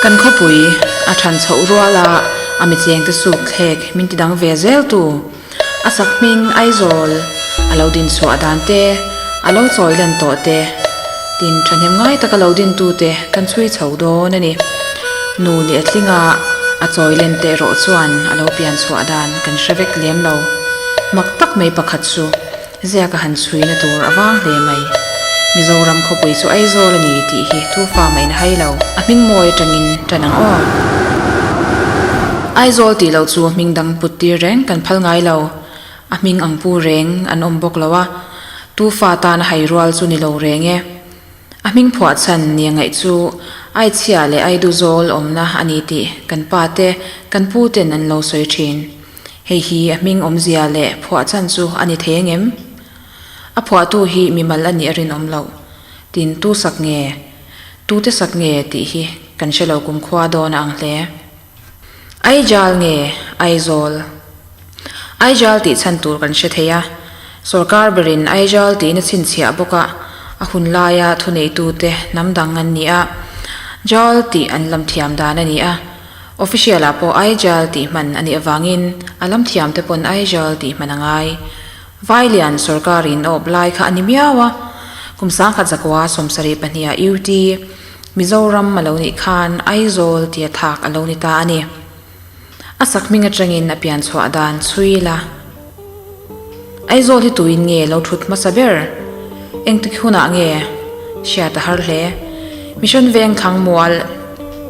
Kan khawpui a than chhoh rual a, a michengte suk thlek min ti dang ve zel tu. A sak hming Aizawl a lo din chhuah dan te, a lo chawi lan tawh te, tin thahnem ngai taka lo din tu te kan chhui chho dawn a ni. Nu nih a tling a, a chawi len teh erawh chuan a lo pian chhuah dan kan hre vek lem lo. Mak tak mai pakhat chu Ziaka han chhuina tur a vang hle mai. Mizoram khawpui chu Aizawl a ni tih hi tufa mahin a hai lo. A hming mawi atangin tan ang aw. Aizawl tih loh chu hming dang put tir reng kan phal ngai lo. A hming ang pu reng an awm bawk lo a, tufa tan a hai rual chu ni lo reng e. A hming phuah chhan nia ngaih chu Aichhia leh Aiduzawl awmna a ni tih kan pa te, kan pu ten an lo sawi thin. Hei hi a hming awmzia leh phuah chhan chu a ni thei angem? A phuahtu hi mimal a nih a rinawm loh. Tin, tu sak nge? Tute sak nge tih hi kan hre lo kumkhua dawn a ang hle. Aijal nge Aizawl? Aijal tih chhan tur kan hre thei a, sawrkar berin Aijal tiin a chhinchhiah bawk a, a hun laia thuneitute hnam dang an ni a, Jal tih an lam thiam dan a ni a, official ah pawh Aijal tih hman a nih avangin a lam thiam te pawn Aijal tih hman a ngai. Vailian sawrkarin a awp lai kha a ni miau a, kum 1972 ah UT, Mizoram a lo nih khan Aizawl tia thak a lo ni ta a ni. A sak hming atangin a pian chhuah dan chhui la. Aizawl hi tuin nge lo thut hmasa ber? Engtik hunah nge? Hriat a har hle. Mission Veng thlang mual,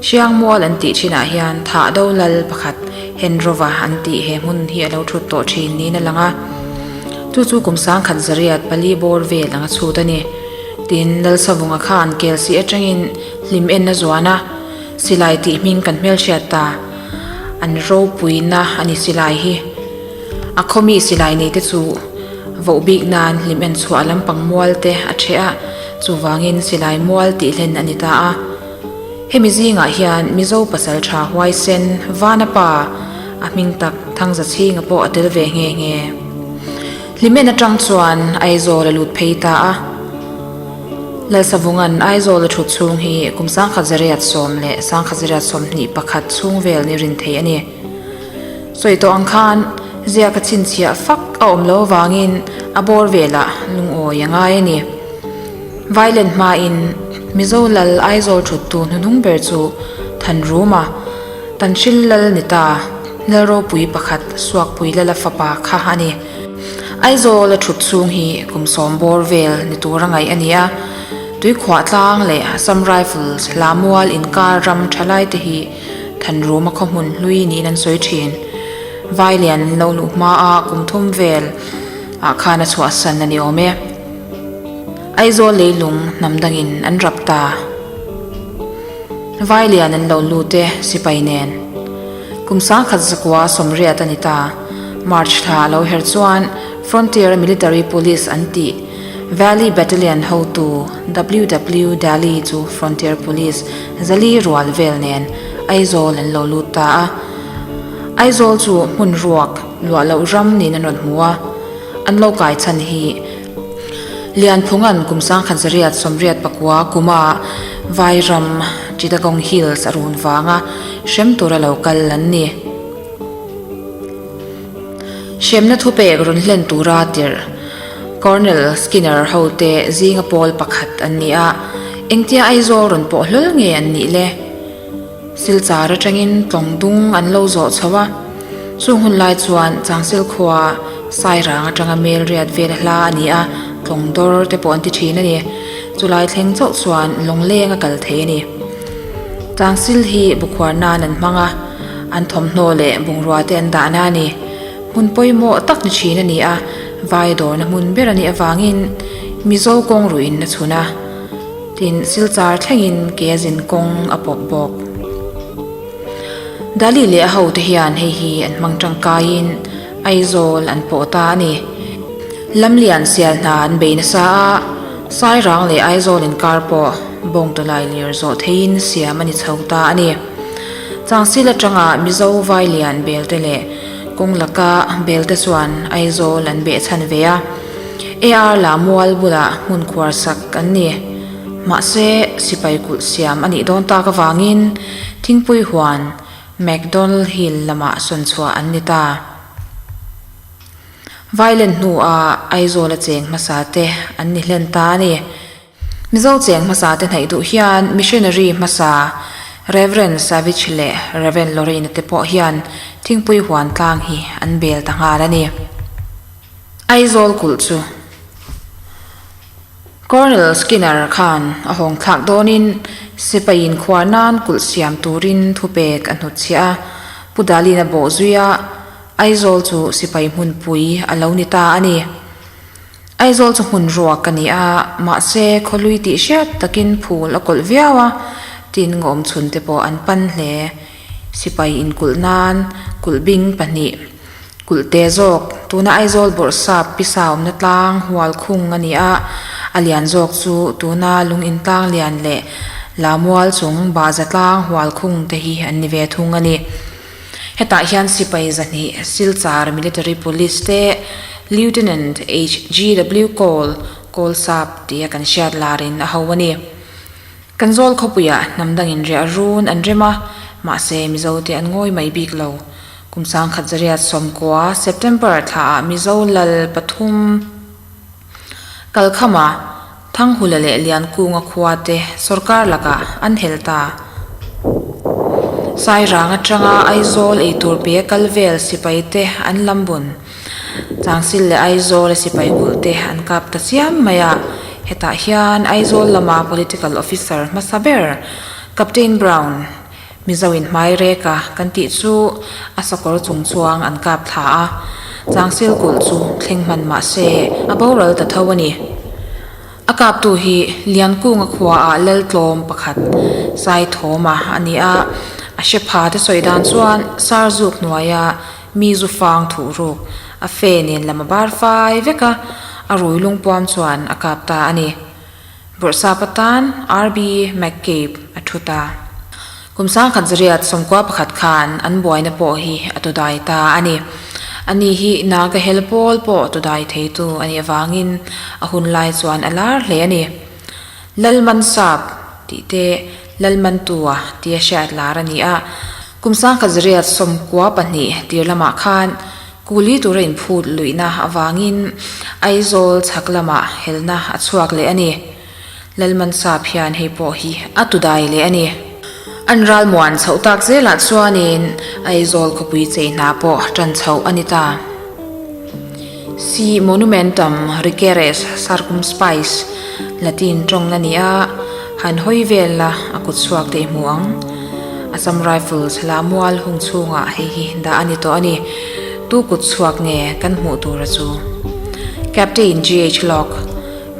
Hriang mual an tih thinah hian thah do lal pakhat Henrova an tih he hmun hi a lo thut tawh thin niin a lang a. Chu chu kum 1804 bawr vel anga chhut a ni. Tin, Lalsavunga khan Kelsih atangin hlim en a zuan a, silai tih hming kan hmelhriat ta. An ropuina a ni silai hi. A khawmi silai nei te chu voh bik nan hlim en chhuah lampang mual te a ṭheh a, chuvangin silai mual tih hlen a ni ta a. Hemi zingah hian Mizo pasalṭha huaisen Vana pa a hming tak Thangzachhinga pawh a tel ve nghe nghe. Hlimen atang chuan Aizawl a lut phei ta a. Lalsavunga'n Aizawl a thut chhung hi kum 1910 leh 1921 chhung vel ni rin thei a ni. Sawi tawh ang khan ziak a chhinchhiah fak a awm lo avangin a bawr velah lungawi a ngai a ni. Vailen hmain Mizo lal Aizawl thuttu hnuhnung ber chu Thanruma, Tanhril lal ni ta. Lalropui pakhat Suakpui Lala fapa kha a ni. Aizawl a thut chhung hi kum sawm bawr vel ni tura ngaih a ni a, Tuikhuah tlang leh Assam Rifles hla mual inkar ram tha lai te hi Thanruma khaw hmun hlui niin an sawi thin. Vailian an lo luh hma a kum thum vel ah khan a chhuahsan a ni awm e. Aizawl leilung hnam dangin an rap ta. Vailian an lo lut e sipai nen. Kum 1900 sawmriat a ni ta. March thla a lo her chuan Frontier Military Police an tih Valley Battalion hotu WW Daly chu Frontier Police zali rual vel nen Aizawl an lo lut ta a. Aizawl chu hmun ruak luah loh ram niin an rawn hmu a. An lo kai chhan hi Lianphunga'n kum 1989 kuma Vairam Chittagong Hills a run vanga hrem tura lo kal an ni. Hremna thupek rawn hlen tura tirh Colonel Skinner hote zinga pawl pakhat an ni a, engtia Aizawl rawn pawh hlawl nge an nih le? Silchar atangin tlawng dung an lo zawh chho a, chung hun lai chuan Changsil khua Sairang atanga mel riat vel hla a ni a, tlawng dawr te pawh an ti thin a ni. Chulai thleng chauh chuan lawngleng a kal thei a ni. Changsil hi bukhuar nan an hmang a, an thawmhnaw leh bungrua te an dahna a ni. Hmun pawimawh tak ni thin a ni a, vai dawrna hmun ber a nih avangin Mizo kawng ruih in a chhun a. Tin, Silchar thlengin ke a zin kawng a pawp bawk. Dali leh a hote hian hei hi an hmang tangkaiin Aizawl an pawh ta a ni. Lamlian sial hna an bei nasa a, Sairang leh Aizawl inkar pawh bawngtawlai lir zawh theiin siam a ni chho ta a ni. Changsil atanga Mizo Vailian belte leh kawng laka belte chuan Aizawl an behchhan ve a. AR lah mual bulah hmun khuar sak an ni. Mahse, sipai kulh siam a nih dawn tak avangin thingpui huan McDonald Hill lamah sawn chhuah an ni ta. Vailen hnuah Aizawla cheng hmasa te an ni hlen ta a ni. Mizo cheng hmasa te hnaih duh hian missionary hmasa Rev. Savage leh Rev. Lorraine te pawh hian thingpui huan tlang hi an bel ta nghal a ni. Aizawl kulh chu Colonel Skinner khan a hawng thlak dawnin sipai inkhuar nan kulh siam turin thupek a hnutchhiah a, Pu Dalin a bawh zui a, Aizawl chu sipai hmunpui a lo ni ta a ni. Aizawl chu hmun ruak a ni a, mahse khawlui tih hriat takin phul a kawlh viau a, tin ngawm chhun te pawh an pan hle. Sipai inkulh nan kulh bing pahnih, kulh te zawk, tuna Aizawl bawrhsap pisa awmna tlang hual khung a ni a, a lian zawk chu tuna lung intlang lian leh Lamual chung bahza tlang hual khung te hi an ni ve thung a ni. Hetah hian sipai zahnih Silchar Military Police te Lieutenant HGW Cole, Kawlsap tia kan hriat larin a ho a ni. Kan zawl khawpuiah hnam dangin riah run an rem a, mahse Mizo te an ngawi mai bik lo. Kum sangkhat zariat sawmkua September thlaah Mizo lal pathum Kalkhama, Thanghula leh Liankunga khua te sawrkar lakah an hel ta. Sairang atanga Aizawl eitur pe kal vel sipai te an lam bun. Changsil leh Aizawl a sipai kulh te an kap ta chiam mai a, hetah hian Aizawl lama political officer hmasa ber Captain Brown, Mizo in hmai rek a kan tih chu a sakawr chung chuang an kap thla a, changsil kulh chu thleng hman mah se a boral ta tho a ni. A kaptu hi Liankunga khuaah Laltlawm pakhat Saithawma a ni a, a hre pha te sawi dan chuan Sarzuk hnuaia mi zu fang thuh ruk a fe nen lam a bar fai vek a, a rui lungpuam chuan a kap ta a ni. Bawrhsap atan RB McCabe a thu ta. Kum sangkhat zariat sawmkua pakhat khan an buaina pawh hi a tudai ta a ni. Ani hi Naga hel pawl pawh tudai theitu a nih avangin a hun lai chuan a lar hle a ni. Lalmansap tih te Lalmantua tia hriat lar a ni a. Kum sangkhat zariat 92 tir lamah khan Kuli tura inphut luihna avangin Aizawl chhak lamah helna a chhuak leh a ni. Lalmansap hian hei pawh hi a tudai leh a ni. An ralmuan chhoh tak zelah chuanin Aizawl khawpui chei hna pawh tan chhoh a ni ta. Si monumentum requeres circumspice, Latin tawng a ni a, han hawi vel la a kut chhuak te i hmu ang. Assam Rifles hla mual hung chhungah hei hi dah a ni tawh a ni. Tu kut chhuak nge kan hmuh tura chu? Captain GH Locke,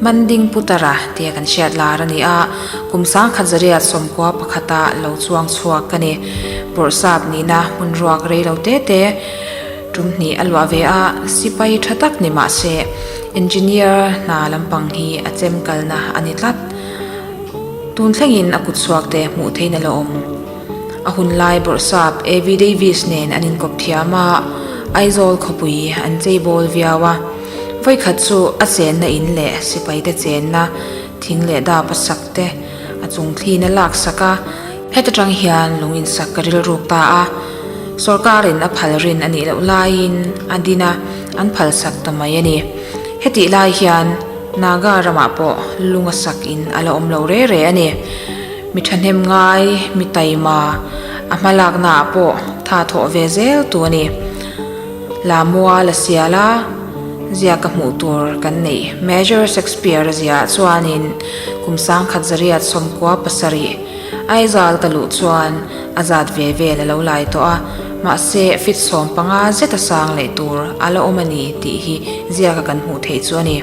Manding Putara tia kan hriat lar a ni a, kum sangkhat zariat sawmkua pakhata lo chuang chhuak ka ni. Bawrhsap nihna hmun ruak rei lo te te tum hnih a luah ve a, sipai tha tak ni mah se engineer hna lampang hi a chem kalna a ni tlat. Tun thlengin a kut chhuak te hmuh theihna la awm. A hun lai Bawrhsap AV Davies nen an inkawp thiam a, Aizawl khawpui an chei bawl viau a. Vawikhat chu a chenna in leh sipaite chenna thing leh dap a sak te a chung thlin a lak sak a, heta tang hian lung insak ka rilruk ta a, sawrkarin a phal rin a nih loh laiin a din a, an phal sak ta mai a ni. Hetih lai hian Naga ramah pawh lung a sak in a la awm lo re re a ni. Mi thahnem ngai, mi taima, a hma lakna ah pawh tha thawh ve zel tu a ni. Lamua la sial a, ziak ka hmuh tur kan neih Major Shakespeare a ziah ah chuanin kum 1997 Aizawl ka luh chuan a zat ve vel a lo lai tawh a, mahse fit 15 zet a sang leh tur a la awm a ni tih hi ziaka kan hmuh theih chu a ni.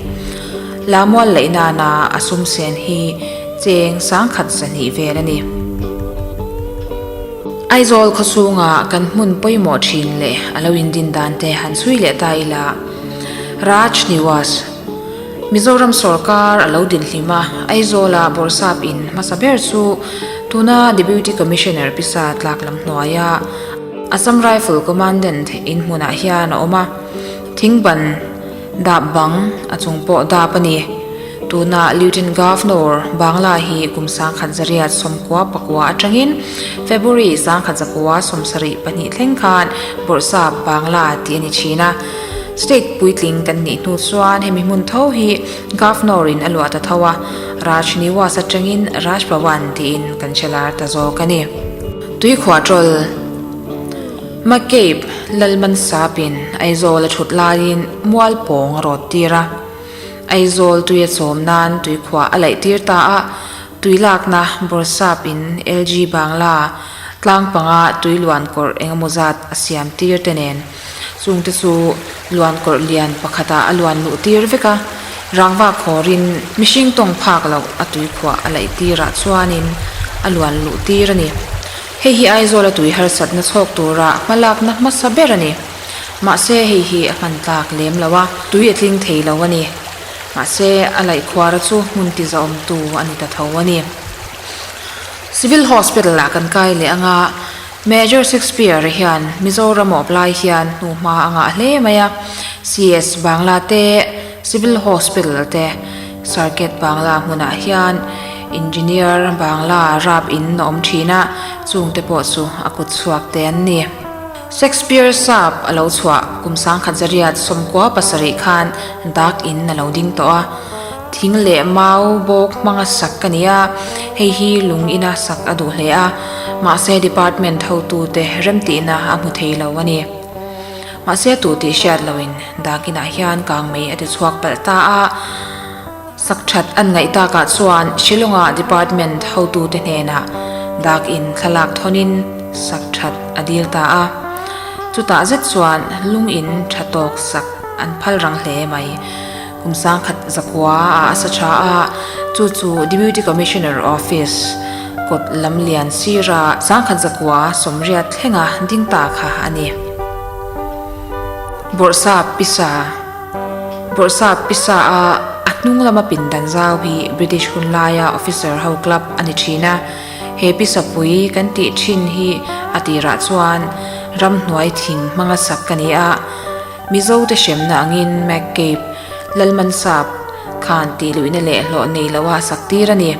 Lamual laih nana a sum sen hi cheng 1200 vel a ni. Aizawl khawchhunga kan hmun pawimawh thin leh a lo indin dan te han chhui leh ta ila, Raj Niwas. Mizoram sawrkar a lo dinhlim a, Aizawla Bawrhsap in hmasa ber chu tuna Deputy Commissioner pisa tlak lam hnuaia Assam Rifle Commandant in hmunah hian a awm a, thingban dap bang a chung pawh dap a ni. Tuna Lieutenant Governor Bangla hi kum 1999 atangin February 1972 thleng khan Bawrhsap Bangla tih a ni thin a. State puitling kan nih hnu chuan hemi hmun tho hi Governor in a luah ta tho a, Raj Niwas atangin Raj Bhavan tiin kan hre lar ta zawk a ni. Tuikhuah Troll McCabe Lalmansapin Aizawl a thut laiin mual pawng a rawt tir a. Aizawl tui a chawm nan tuikhuah a laih tir ta a, tui lakna Bawrhsap in LG Bangla tlang panga tui luan kawrh engemaw zat a siam tir te nen chungte chu luan kawrh lian pakhatah a luan luh tir vek a, rangva khawrin mihring tawng phak loh a tuikhuah a laih tirah chuanin a luan luh tir a ni. Hei hi Aizawla tui harsatna chhawk tura hmalakna hmasa ber a ni. Mahse hei hi a hman tlak lem lo a, tui a tling thei lo a ni. Mahse a laih khuara chu hmun ti zahawmtu a ni ta tho a ni. Civil Hospital ah kan kai leh anga Major Shakespeare hian Mizoram awp lai hian hnuhma a ngah hle mai a, CS Bangla te, Civil Hospital te, Circuit Bangla hmunah hian Engineer Bangla rap in a awm thin a, chungte pawh chu a kut chhuak te an ni. Shakespeare sap a lo chhuah kum 1997 khan dak in a lo ding tawh a, thing leh mau bawk hmanga sak a ni a, hei hi lung ina sak a duh hle a, mahse department hotute remtihna a hmu thei lo a ni. Mahse tu tih hriat loin dak inah hian kangmei a ti chhuak palh ta a, Sak that an ngaih takah chuan Shillong-ah department hotute hnenah dak in thlalak thawnin sak that a dil ta a. Chutah zet chuan lung in tha tawk sak an phal rang hle mai. Kum 1900 ah a sa tha a, chu chu Deputy Commissioner Office kawt lamlian sira 1980 thlenga ding ta kha a ni. Bawrhsap Pisa. Bawrhsap pisa a a hnung lama pindan zau hi British hun laia officer ho club a ni thin a, he pisa pui kan tih thin hi a tirah chuan ramhnuai thing hmanga sak a ni a, Mizo te hremna angin McCabe Lalmansap khan tih luihna leh hlawh nei loa sak tir a ni.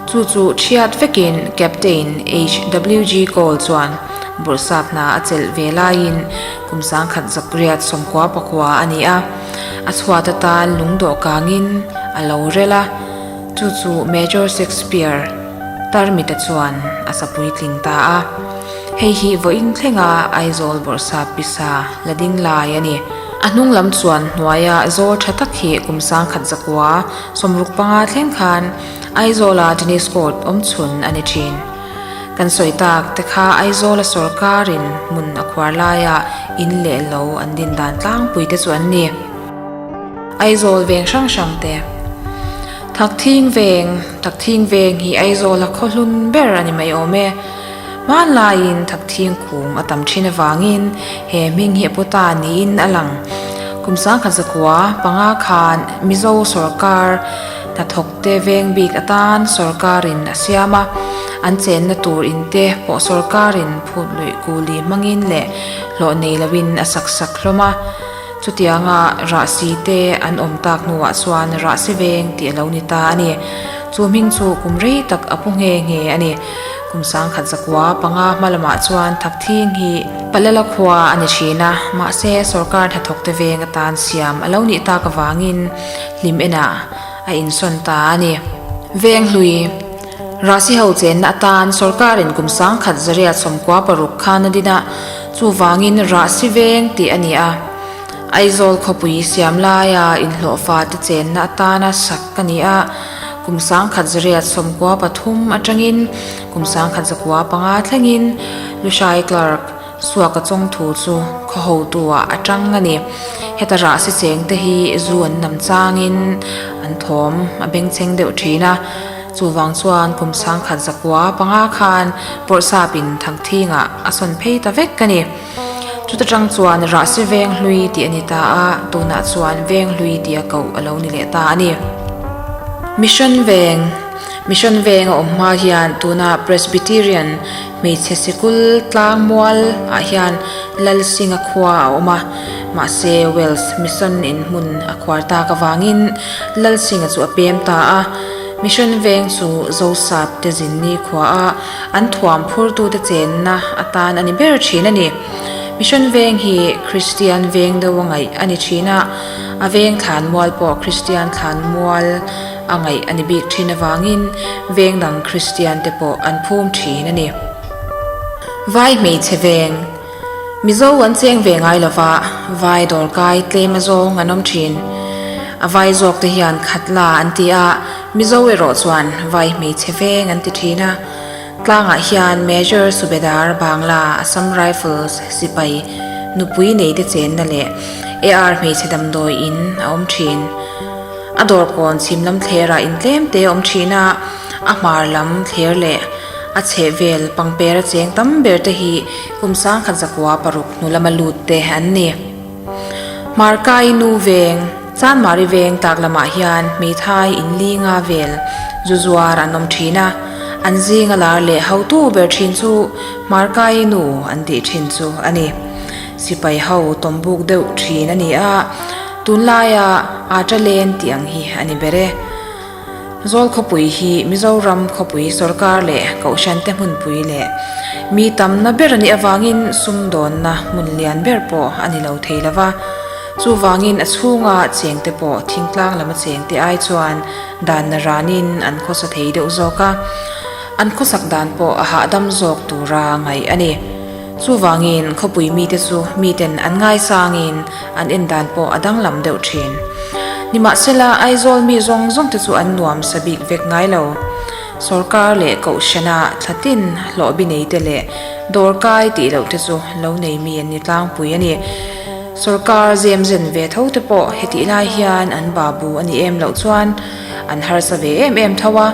Chu chu thiat vekin Captain HWG Cole chuan Bawrhsap hna a chelh ve laiin kum 1999 a ni a, a chhuat atan lung dawh kangin a lo rel a, chu chu Major Shakespeare Tarmita chuan a sa puitling ta a. Hei hi vawiin thlenga Aizawl Bawrhsap pisa la ding lai a ni. A hnung lam chuan hnuaia zawl tha tak hi kum 1965 thleng khan Aizawla tennis court awm chhun a ni thin. Kan sawi tak te kha Aizawla sawrkarin hmun a khuar laia in leh lo an din dan tlangpui te chu an ni. Aizawl veng hrang hrang te. Thakthing veng, Thakthing veng hi Aizawla khaw hlun ber a ni mai awm e. Hmanlaiin Thakthing kung a tam thin avangin he hming hi a pu ta niin a lang. Kum 1905 khan Mizo sawrkar hnathawk te veng bik atan sawrkarin a siam a, an chenna tur in te pawh sawrkarin phut luih kuli hmangin leh hlawh nei loin a sak sak hlawm a. Chutianga rahsi te an awm tak hnuah chuan rahsi veng tih a lo ni ta a ni. Chu hming chu kum rei tak a pu nghe nghe a ni. Kum 1905 hma lamah chuan Thakthing hi Palala khua a ni thin a, mahse sawrkar hnathawkte veng atan siam a lo nih tak avangin hlim enah a insawn ta a ni. Venghlui Rahsi ho chenna atan sawrkarin kum 1996 khan a din a, chuvangin Rahsi veng tih a ni a. Aizawl khawpui siam laia inhlawhfa te chenna atana sak a ni a, kum 1993 atangin kum 1995 thlengin Lushai Clerk Suaka chawngthu chu khaw hotu-ah a tang a ni. Heta rahsi chengte hi zu an nam changin an thawm a bengchheng deuh thin a, chuvang chuan kum 1905 khan Bawrhsapin Thangthingah a sawn phei ta vek a ni. Chuta tang chuan rahsi venghlui tih a ni ta a, tunah chuan venghlui tia koh a lo ni leh ta a ni. Mission Veng Mission Veng a awm hma hian tuna Presbyterian Hmeichhe sikul tlangmual ah hian Lalsinga khua a awm a. Mahse, Wales Mission in hmun a khuar tak avangin Lalsinga chu a pem ta a. Mission veng chu Zosap te zinni khuaa an thuam phurtute chenna atan a ni ber thin a ni. Mission veng hi Kristian veng deuh a ngaih a ni thin a, a veng thlanmual pawh Kristian thlanmual a ngaih a ni bik thin avangin veng dang Kristian te pawh an phum thin a ni. Vai hmeichhe veng, Mizo an cheng ve ngai lova, vai dawrkai tlem azawng an awm thin. A vai zawk te hian khatla an ti a, Mizo erawh chuan vai hmeichhe veng an ti thin a. Tlangah hian Major Subedar Bangla Assam Rifles sipai nupui neite chenna leh AR hmeichhe damdawi in a awm thin. A dawr kawn chhim lam thlerah in tlem te a awm thin a, a hmar lam thler leh a chhehvel pangpera cheng tam ber te hi kum sangkhat zakua paruk hnu lama lut te an ni. Hmarkai nu veng, Chanmari veng tak lamah hian hmeithai in li nga vel zu zuar an awm thin a, an zinga lar leh hotu ber thin chu Hmarkai nu an tih thin chu a ni. Sipai ho tawmbuk deuh thin a ni a, tunlaia Aata len tih ang hi a ni ber e. Zawl khawpui hi Mizoram khawpui sawrkar leh Kohhrante hmunpui leh mi tamna ber a nih avangin sumdawnna hmun lian ber pawh a ni lo thei lo va. Chuvangin a chhunga chengte pawh thingtlang lama chengte ai chuan danna ranin an khawsa thei deuh zawk a, an khawsak dan pawh a hahdam zawk tura ngaih a ni. Chuvangin khawpui mite chu miten an ngaisangin an en dan pawh a danglam deuh thin. Nimahsela, Aizawl mi zawng zawngte chu an nuam sa bik vek ngai lo. Sorkar leh Kohhrana thlatin hlawhbi neite leh dawrkai tih lohte chu lo nei mi an ni tlangpui a ni. Sorkar zem zen ve tho te pawh hetih lai hian an babu a ni em loh chuan an harsa ve em em tho a.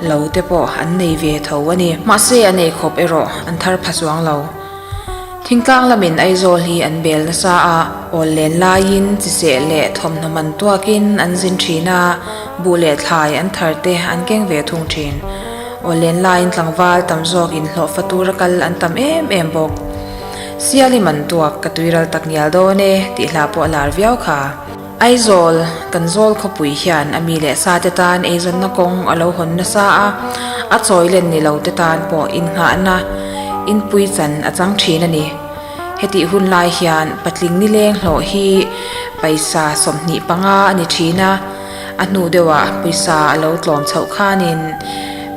Lo te pawh an nei ve tho a ni. Mahse an ei khawp erawh an thar pha chuang lo. Thingtlang lamin Aizawl hi an bel nasa a, awl len laiin chiseh leh thawmhnaw man tuakin an zin thin a, buh leh thlai an thar te an keng ve thung thin. Awl len laiin tlangval tam zawk inhlawhfa tura kal an tam em em bawk. Siali man tuak ka tuiral tak ngial dawn e tih hla pawh a lar viau kha. Aizawl, kan zawl khawpui hian a mi leh sa te tan eizawnna kawng a lo hawn nasa a, a chawi len ni lo te tan pawh innghahna inpui chan a chang thin a ni. Hetih hun lai hian patling nileng hlawh hi paisa 25 a ni thin a, a hnu deuhah pawisa a lo tlawm chhoh khanin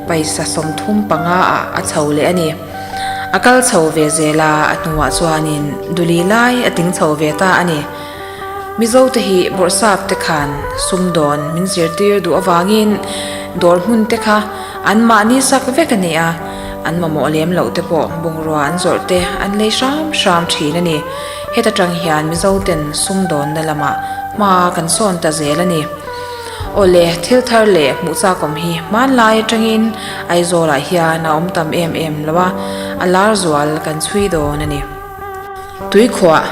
paisa 35 ah a chho leh a ni. A kal chho ve zel a, a hnuah chuanin duli lai a tling chho ve ta a ni. Mizo te hi bawrhsap te khan sumdawn min zirtir duh avangin dawr hmun te kha an mahni sak vek a ni a, an mamawh lem loh te pawh bungrua an zawrh te an lei hram hram thin a ni. Heta tang hian Mizo ten sumdawnna lamah hma kan sawn ta zel a ni. Awle, thil thar leh hmuh chakawm hi hmanlai atangin Aizawlah hian a awm tam em em lo a, a lar zual kan chhui dawn a ni. Tuikhuah,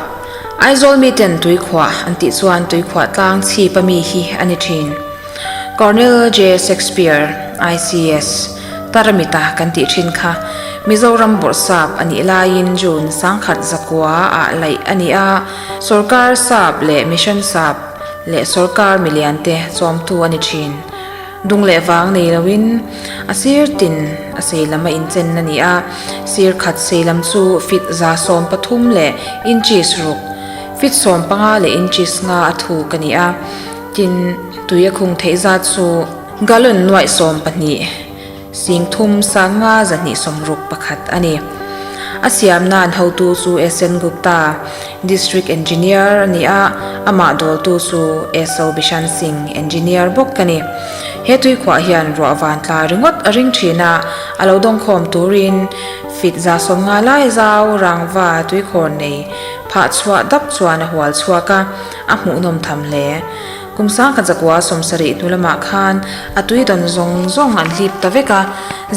Aizawl miten tuikhuah an tih chuan tuikhuah tlang chhip a mi hi a ni thin. Colonel J. Shakespeare, ICS, Taramita kan tih thin kha Mizoram bawrhsap a nih laiin June 1900 ah laih a ni a, sawrkar sap leh mission sap leh sawrkar miliante chawmtu a ni thin. Dung leh vang nei loin a sir tin a sei lam a inchen a ni a, sir khat sei lam chu feet 113 leh inches ruk, feet 15 leh inches nga a thuk a ni a, tin tui a khung theih zat chu gallon nuaih 12, 30 sanga 261 a ni. A siam nan hotu chu SN Gupta, District Engineer a ni a, amah dawltu chu SO Bishan Singh, Engineer bawk a ni. He tuikhuah hian ruah van tla ringawt a ring thin a, a lo dawngkhawm turin feet 150 lai zau rangva tuikhawr nei phah chhuah dap chuan a hual chhuak a, a hmuhnawm tham hle. Kum 1970 hnu lamah khan a tui dawn zawng zawng an hlip ta vek a,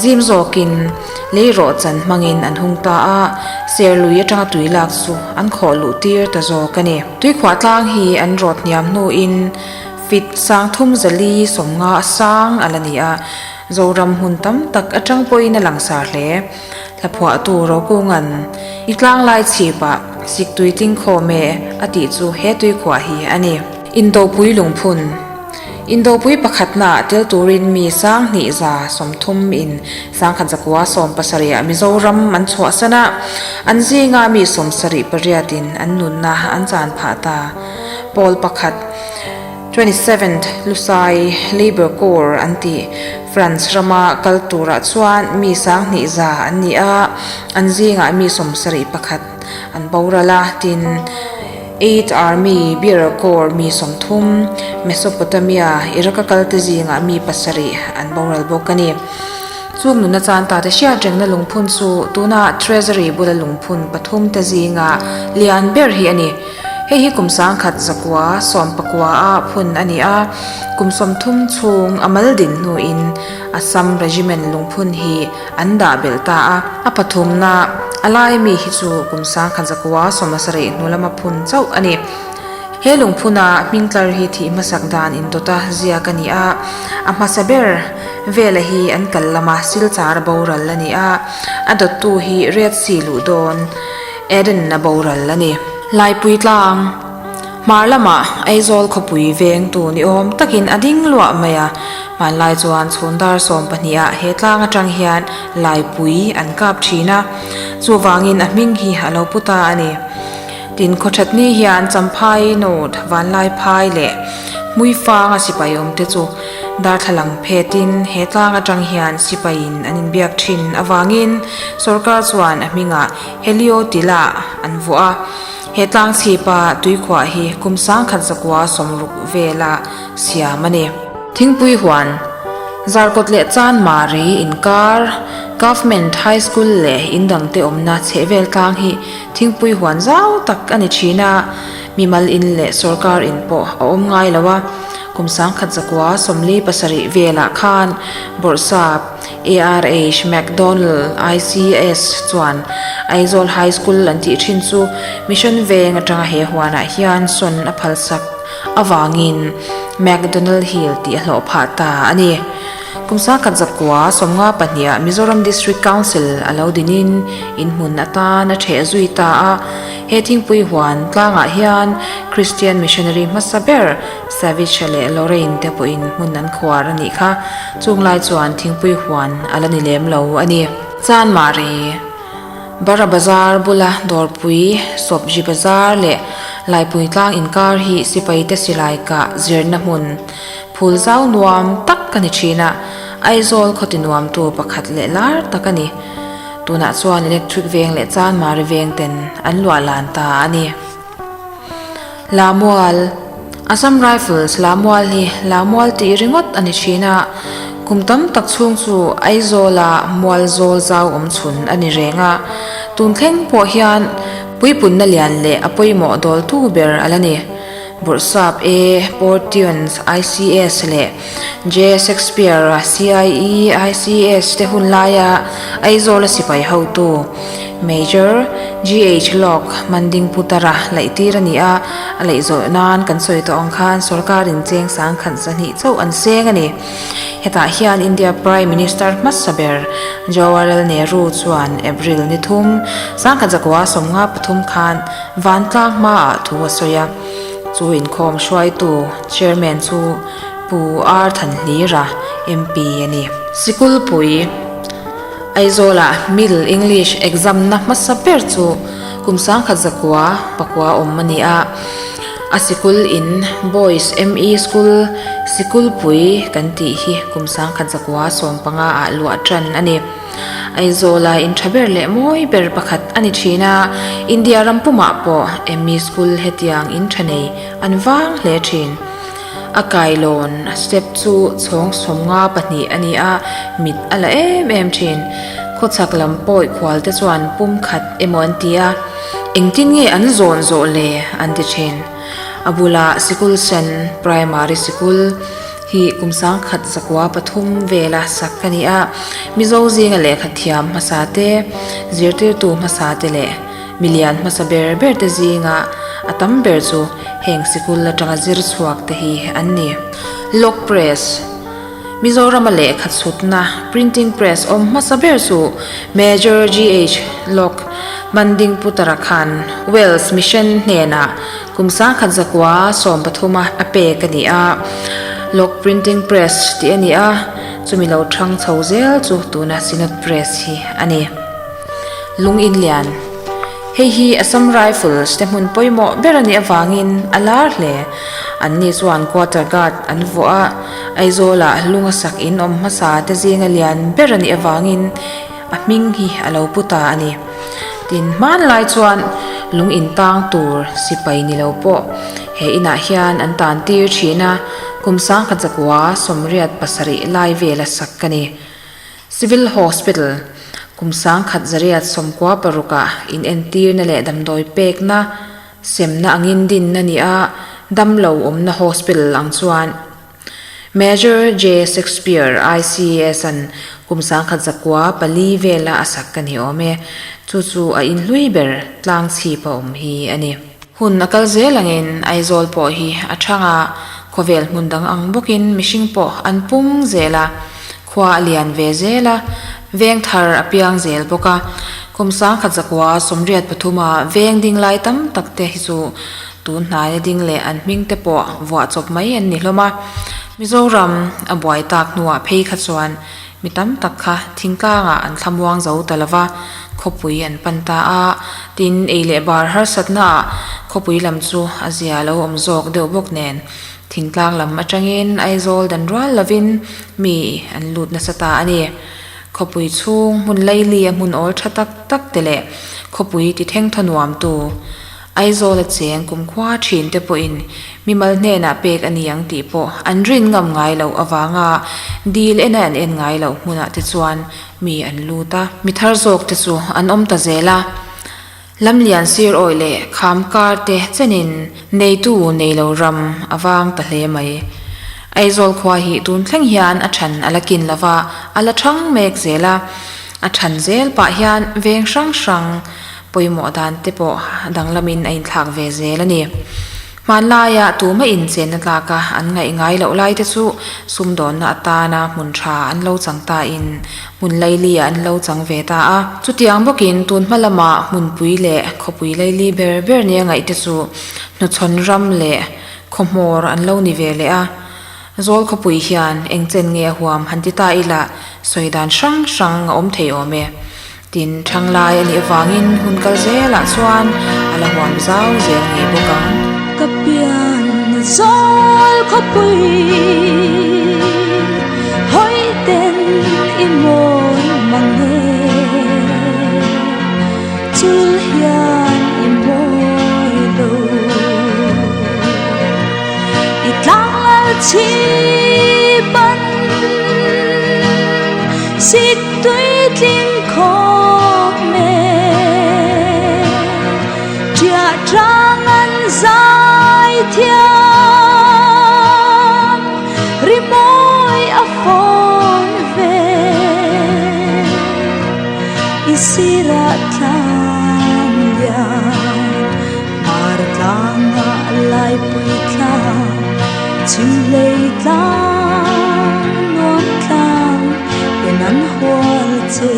zim zawkin lei rawhchan hmangin an hung ta a, ser lui atanga tui lak chu an khawh luh tir ta zawk a ni. Tuikhuah tlang hi an rawt hniam hnuin feet 3490 a sang a la ni a, Zoram hmun tam tak atang pawhin a langsar hle. Hlaphuahtu Rokunga'n i tlang lai chhipah. Siktui tling khawm e a tih chu he tuikhuah hi a ni. Indopui lungphun Indopui pakhatnaah tel turin mi 20 130 in 1000 zakua 70 ah Mizoram an chhuahsan a, an zinga mi 78 in an nunna an chan phah ta. Pawl pakhat. 27th Lusai Labour Corps an tih France rama kal turah chuan mi 200 an ni a, an zingah mi 71 an boral a, tin Eighth Army Bearer Corps mi 30, Mesopotamia, Iraq-a kalte zingah mi pasarih an boral bawk a ni. Chung nuna chan tate hriat rengna lungphun chu tuna Treasury bula lungphun pathum te zinga lian ber hi a ni. Hei hi kum 1000 zakua 19 a phun a ni a, kum 30 chhung a mal din hnuin Assam Regiment lungphun hi an dah belh ta a. A pathumna a lai mi hi chu kum 1000 zakua 70 hnu lama phun chauh a ni. He lungphuna hming tlar hi thih hmasak dan indawta ziak a ni a, a hmasa ber vela hi an kal lama Silchar boral a ni a, a dawttu hi Red Sea luh dawn Eden a boral a ni. Laipui tlang hmar lamah Aizawl khawpui vengtu ni awm takin a ding luah mai a, hmanlai chuan chhun dar 12 ah he tlang atang hian Laipui an kap thin a, chuvangin a hming hi a lo pu ta a ni. Tin, khawthatni hian Champhai North, Vanlaiphai leh Hmuifanga sipai awmte chu darthlalang phetin he tlang atang hian sipaiin an inbiak thin avangin sorkar chuan a hmingah Helio Tila an vuah a. He tlang chhipa tuikhuah hi kum 1000 zakua 60 vela siam a ni. Thingpui huan, Zarkawt leh Chanmari inkar, Government High School leh in dangte awmna chhehvel tlang hi Thingpui huan zau tak a ni thin a, mimal in leh sorkar in pawh a awm ngai lo a. Kum 1000 zakua 47 velah khan Bawrhsap ARH MacDonald ICS chuan Aizawl High School an tih thin chu Mission Veng atanga he huanah hian sawn a phalsak avangin MacDonald Hill tih a hlawh phah ta a ni. Kum 1000 zakua 52 ah Mizoram District Council a lo dinin inhmun atan a ṭheh zui ta a. He thingpui huan tlangah hian Christian Missionary hmasa ber Savage-a leh Lorraine te pawhin hmun an khuar a nih kha. Chung lai chuan thingpui huan a la ni lem lo a ni. Chanmari, Bara Bazar bula Dawrpui, Sawpji Bazar leh Laipui tlang inkar hi sipaite silai kah zirna hmun Phul zau nuam tak ka ni thin a, Aizawl khaw ti nuamtu pakhat leh lar tak a ni. Tunah chuan electric veng leh Chanmari veng ten an luah lan ta a ni. Lamual, Assam Rifles Lamual hi Lamual tih ringawt a ni thin a, kum tam tak chhung chu Aizawla mual zawl zau awm chhun a ni reng a, tun thleng pawh hian puipunna lian leh a pawimawh dawltu ber a la ni. Bawrhsap A. Portuans, ICS, leh J. Shakespeare-a CIE, ICS, te hun laia Aizawla sipai hotu Major GH. Locke Mandingputara laihtir a ni a, a laih zawh nan kan sawi tawh ang khan sorkarin cheng 1200 chauh an seng a ni. Hetah hian India Prime Minister hmasa ber Jawaharlal Nehru chuan April ni thum, 1953 khan Vantlang hmaah thu a sawi a, chu inkhawm hruaitu Chairman chu Pu R Thanhlira, MP a ni. Sikulpui, Aizawlah Middle English exam na hmasa ber chu kum 1000 zakua pakua awm a ni a, a sikul in Boys ME School, Sikulpui kan tih hi kum 1000 zakua 15 ah luah tan a ni. Aizawla in tha ber leh mawi ber pakhat a ni thin a, India ram pumah pawh ME School hetiang in tha nei an vang hle thin. A kailawn a step chu chhawng 52 a ni a, mit a la em em thin. Khawchhak lam pawi khual te chuan pum khat emaw an ti a, engtin nge an zawn zawh le an ti thin. A bulah sikul sen primary sikul. Hi kum 1000 zakua pathum vela sak a ni a, Mizo zinga lehkha thiam hmasa te, zirtirtu hmasa te leh milian hmasa ber ber te zinga a tam ber chu heng sikul atanga zir chhuak te hi an ni. Log Press, Mizorama lehkha chhutna, printing press, awm hmasa ber chu Major GH. Log. Manding Putara khan Wales Mission hnenah kum 1113 a a pek a ni a, Lok Printing Press tih a ni a, chumi lo thang chho zel chu tuna Synod Press hi a ni. Lung Inlian. Hei hi Assam Rifles te hmun pawimawh ber a nih avangin a lar hle. Anni chuan quarter guard an vuah a, Aizawlah lung a sak in awm hmasa te zinga lian ber a nih avangin a hming hi a lo pu ta a ni. Tin, hmanlai chuan lung in tang tur sipai ni lo pawh he inah hian an tan tir thin a, kum 1987 lai vela sak a ni. Civil Hospital, kum 1996 ah inentirna leh damdawi pekna semna angin dinna ni a, damlo awmna hospital ang chuan Major J. Shakespeare ICS an kum 1904 vela a sak a ni awm e. Chu chu a inhlui ber tlang chhip a awm hi a ni. Hun a kal zel angin Aizawl pawh hi a thang a, khawvel hmun dang ang bawkin mihring pawh an pung zel a, khua a lian ve zel a, veng thar a piang zel bawk a. Kum 1983 a veng ding lai tam tak te hi chu Tun hnaia ding leh an hming te pawh vuah chawp mai an ni hlawm a. Mizoram a buai tak hnuah phei kha chuan mi tam tak kha thingtlangah an thlamuang zo ta lo va, khawpui an pan ta a. Tin, ei leh bar harsatnaah khawpui lam chu a zia lo awm zawk deuh bawk nen thingtlang lam atangin Aizawl dan rual lovin mi an lut nasa ta a ni. Khawpui chhung hmun laili a hmun awl tha tak tak te leh khawpui ti thengthaw nuamtu Aizawl a cheng kumkhua thin te pawhin mimal hnenah pek a ni ang tih pawh an rin ngam ngai loh avanga dil ena an en ngai loh hmunah te chuan mi an lut a. Mi thar zawk te chu an awm ta zel a. Lamlian sir awih leh kham kar te chenin neitu nei lo ram a vang ta hle mai. Aizawl khua hi tun thleng hian a than a la kin lo va, a la thang mek zel a. A than zel pah hian veng hrang hrang Pawimawh dan te pawh danglamin a inthlak ve zel a ni. Hmanlaia tuma inchenna tlaka an ngaih ngai loh lai te chu sumdawnna atana hmun tha an lo chang tain hmun laili ah an lo chang ve ta a. Chutiang bawkin tun hma lama hmunpui leh khawpui laili ber ber nia ngaih te chu hnuchhawn ram leh khawhmawr an lo ni ve leh a. Zawl khawpui hian eng chen nge a huam han ti ta ila sawi dan hrang hrang a awm thei awm e. Tin, thanglai a nih avangin hun kal zelah chuan a la huam zau zel ngei bawk ang. Ka pian zawl khawpui hawi ten i mawi mang e, chul hian i mawi lo. I tlang lal chhip an sik tui tling khawp me Ṭiah ṭang an zai thiam Rimawi a fawn ve I sirah tlang lian Hmar tlangah laipui tlang, chhimhlei tlang, nuam tlang in an hual che.